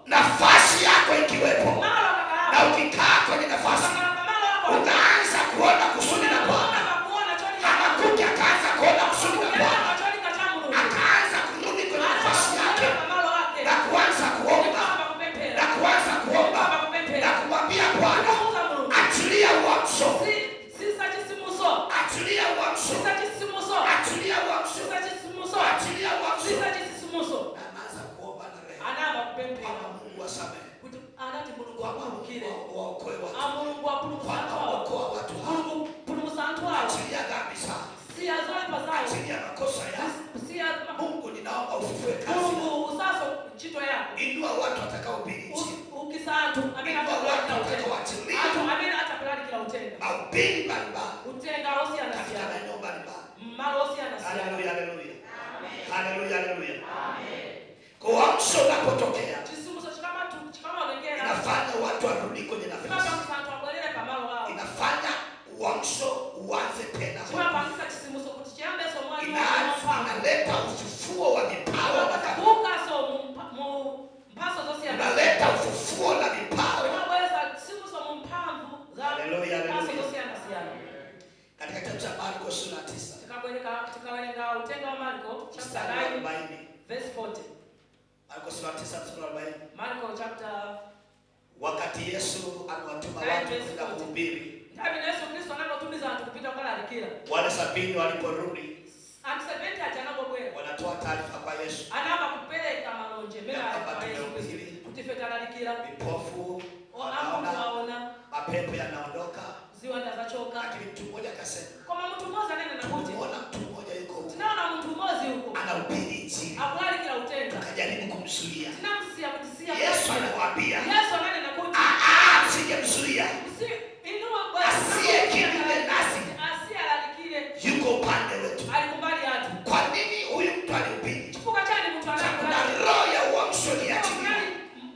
Nafasi yako ikiwepo Malo na akakalapa. ukikaa kwenye nafasi, Ukakalapa malo ako. utaanza kuona kusudi la Bwana. Unaona kuona cholinga. Habakuki akaanza kuona kusudi la Bwana, Kuyang'ana cholinga cha Mulungu. akaanza kurudi kwenye nafasi yake Malo ake. na kuanza kuomba Ndikuyamba kupemphera. na kuanza kuomba Ndikuyamba kupemphera. na kumwambia Bwana, Kumuuza Mulungu. achilia uamsho, Sisa chisimuso. achilia uamsho, Sisa chisimuso. achilia uamsho, Sisa chisimuso. achilia uamsho. Sisa chisimuso. Na anaanza kuomba na rehema Anayamba kupemphera. kwamba Mungu asamehe, Kuti anati Mulungu kwamba akhululukire. Mungu waokoe watu, A Mulungu apulumutsa kwamba anthu awo. okoa watu hao, Mulungu pulumutsa anthu awo. achilia dhambi zao, Siya zoyipa zawo. achilia makosa yao. Siya. Mungu, ninaomba ufufue kazi, Mulungu usaso ntchito yako. inua watu watakaohubiri injili, Ukisa anthu amene inua watu atakulalikira uthenga. watakaoachilia Anthu amene atakulalikira uthenga. mahubiri mbalimbali Uthenga katika osiyanasiyana. maeneo mbalimbali. Mmalo osiyanasiyana. Haleluya, haleluya, haleluya, haleluya. Kwa uamsho unapotokea, Chisimuso chikamaonekera. inafanya watu warudi kwenye nafasi, Chimapangisa anthu abwerere pamalo awo. inafanya uamsho uanze tena, Chimapangisa chisimuso kuti chiyambenso mwa Inaleta ufufuo wa vipawa na karama, kukaso mu mphaso zosiyana. inaleta ufufuo na vipawa. Chimabweresa chisimuso mu mphamvu za Haleluya, mphaso haleluya. zosiyanasiyana. Katika kitabu cha Marko sura ya 9 Tikawerenga uthenga wa Marko chapter mstari wa 9 40. verse 40. Marko sura ya 9 mstari wa 40. Marko chapter Wakati Yesu amewatuma 9 watu verse kwenda 40. kuhubiri, Nthawi imene Yesu Khristu anangotumiza anthu kupita kukalalikira. wale 70 waliporudi Anthu 70 aja anangobwera. wanatoa taarifa kwa Yesu Anayamba kupereka malonje mene ya ali kwamba kwa Yesu Khristu tumehubiri, kuti ife talalikira. vipofu Ambuku wanaona, waona, mapepo yanaondoka. ziwanda zachoka. Lakini mtu mmoja akasema, Koma munthu mmodzi ananena kuti tumeona mtu mmoja yuko huko tinaona munthu mmodzi uko anahubiri injili, akulalikira uthenga. tukajaribu kumzuia. Tinamsiya kuti siya. Yesu anawaambia, Yesu ananena kuti "Ah, ah, msingemzuia, inuwe asiye kinyume nasi asiye alalikire yuko upande wetu." ali kumbali yathu. Kwa nini huyu mtu alihubiri? Chifukwa chani munthu Kuna anakulalikira? roho ya uamsho iliachiliwa,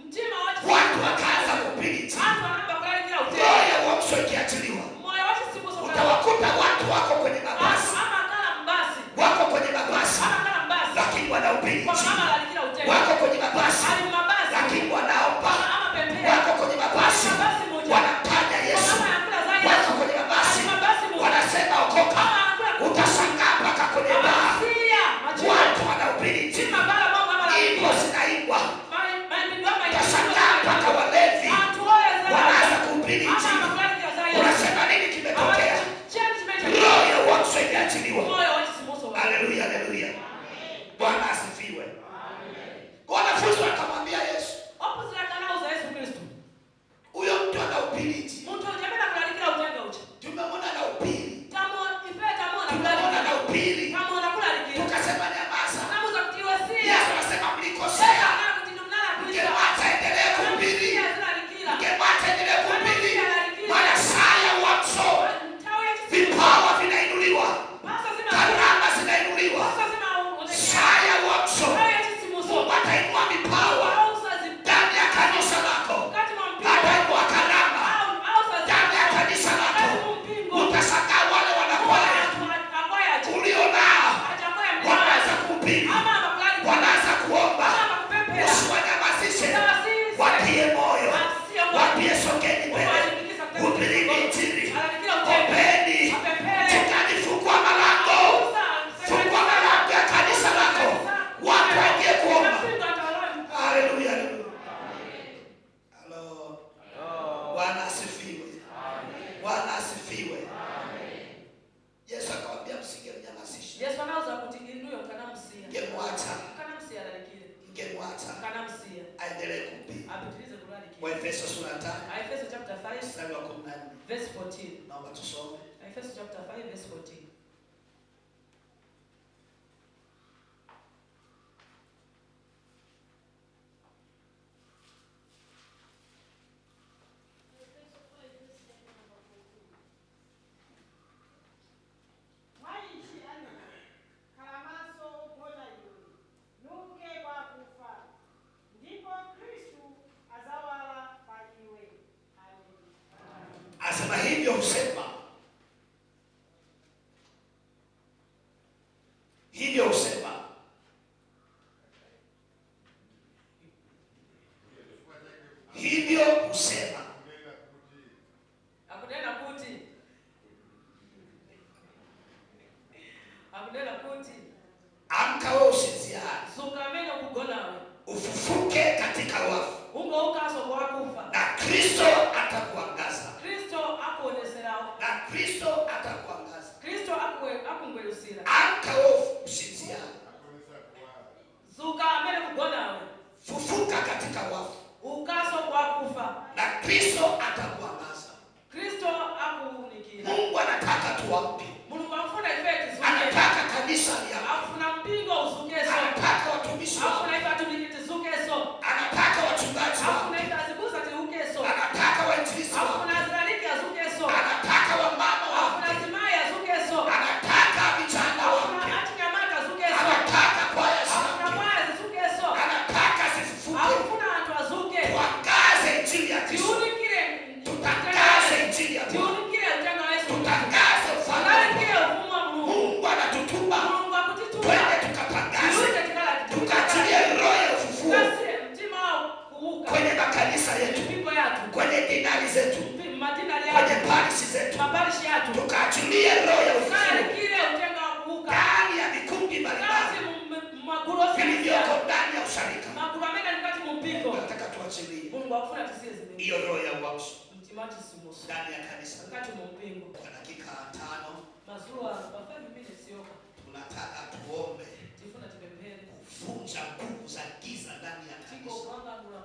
Mtima wa watu wakaanza kuhubiri injili. anthu anayamba kulalikira Roho uthenga. ya uamsho ikiachiliwa, Moyo wa chisimuso utawakuta watu wako kwenye mabasi, anthu amakhala m'basi. wako kwenye mabasi, Amakhala m'basi. lakini wanahubiri Koma injili. amalalikira uthenga. Wako kwenye mabasi, Ali m'mabasi. lakini wanaomba. Koma amapemphera. Wako kwenye mabasi, Mabasi muja. wanamtaja Yesu. Koma amayankhula za Wako Yesu. kwenye mabasi, Ali mabasi muja. wanasema okoka. Amayankhula Utashangaa mpaka kwenye baa amasiya machimo. watu wanahubiri injili, Mabala monga nyimbo amalalikira. zinaimbwa. Mayimbidwe Utashangaa amayimbidwe. mpaka walevi Anthu oyezera. wanaanza kuhubiri Ama injili. amalalikira za Yesu. Unasema nini kimetokea? Chani chimecho. Roho ya uamsho imeachiliwa. Moyo wa chisimuso. Haleluya, haleluya. Bwana asifiwe. Kwa wanafunzi wakamwambia Yesu, Ophunzira akanauza Yesu Khristu. huyo mtu anahubiri injili, Munthu uja amene akulalikira uthenga uja. tumemwona anahubiri, Tamuona ife tamuona tumemwona kulalikira. anahubiri, Tamuona kulalikira. tukasema nyamaza. Anamuuza kuti iwe siya. Yesu anasema Yesu mlikosea, anati kuti ndinalakwitsa. mngemwacha endelee kuhubiri, Siya zilalikira. mngemwacha endelee kuhubiri, maana saa ya uamsho, Nthawi ya chisimuso. vipawa vinainuliwa, Mphaso zima. karama zinainuliwa. Mphaso zimaonekera. Saa ya uamsho, Nthawi ya chisimuso. Mungu atainua vipawa Ausa zi- ndani ya kanisa lako, Mkati mwa mpingo. atainua karama Ausa zi- ndani ya kanisa lako. Mkati mwa mpingo. Utashangaa wale wanakwaya Anthu akwaya ulio nao achakwaya mlima. wanaanza kuhubiri, Ama amakulalikira. wanaanza kuomba. Ama kupemphera. Usiwanyamazishe, watie moyo, watie sogeni mbele, hubirini injili, ombeni. Mchungaji, fungua malango, fungua malango ya kanisa lako, watu waingie kuomba. Haleluya, haleluya. Halo, Bwana asifiwe, Bwana asifiwe. Yesu akamwambia, msingemnyamazisha, Yesu anauza kuti inuyo mkanamsiya. mngemwacha, Mkanamsiya alalikire. mngemwacha Mkanamsiya. aendelee kuhubiri. Apitirize kulalikira. Waefeso sura ya 5 Efeso chapter 5 mstari wa 14, verse 14. naomba tusome. Efeso chapter 5 verse 14. Mwa ichi anena, khala maso ogona iwe, nuuke kwa akufa, ndipo Khristu adzawala pa iwe. Amen. Asema hivyo husema, hivyo husema. Hivyo husema. Akunena kuti, akunena kuti, Amka wewe usinziaye, zuka amene ukugonawe, ufufuke katika wafu, ungoukanso kwa akufa, na Kristo atakuangaza. Kristo akuoneserawo. Na Kristo atakuangaza. Kristo akungwerusira. Amka wewe usinziaye, Zuka amene kugonawe, fufuka katika wafu, ukaso kwa akufa, na Kristo atakuangaza. Kristo akuwunikira. Mungu anataka tuamke, Mulungu akufuna ife tizuke, anataka kanisa liamke, akufuna mpingo uzukeso, anataka watumishi akufuna waamke, ife atumiki tizukeso, anataka wachungaji akufuna waamke, ife azibusa tiukeso, anataka wainjilisti akufuna waamke, azilaliki azukeso, anataka wamama akufuna waamke, azimayi azukeso, anataka vijana akufuna waamke, achinyamata azukeso, anataka kwaya akufuna ziamke, kwaya zizukeso, anataka zifufuke. akufuna anthu azuke. Tuangaze injili ya Kristo, Tiunikire, tutangaze injili ya Bwana, tiunikire uthenga wa Yesu, tutangaze ufalme wa tilalikire Bwana. ufumu wa Mulungu. Mungu anatutuma Mulungu akutituma twende tukatangaze, tiute tikala tukaachilie roho ya ufufuo tikasiye mtima wa kuuka kwenye makanisa yetu, mipingo yathu, kwenye dinari zetu, madinali kwenye yathu, parishi zetu, maparishi yathu, tukaachilie roho ya ufufuo tikalalikire uthenga wa kuuka ndani ya vikundi kati mbalimbali magulu vilivyoko osiyana, ndani ya usharika. magulu amene ali mkati mu mpingo. Nataka tuachilie Mulungu akufuna tisiye zimene hiyo roho ya uamsho mtima wachisimuso ndani ya kanisa. mkati mu mpingo. Kwa dakika 5 Mazuwa pa 5 minutes yoka tunataka tuombe tifuna tipemphere kuvunja nguvu za giza ndani ya kanisa. tikogwangangula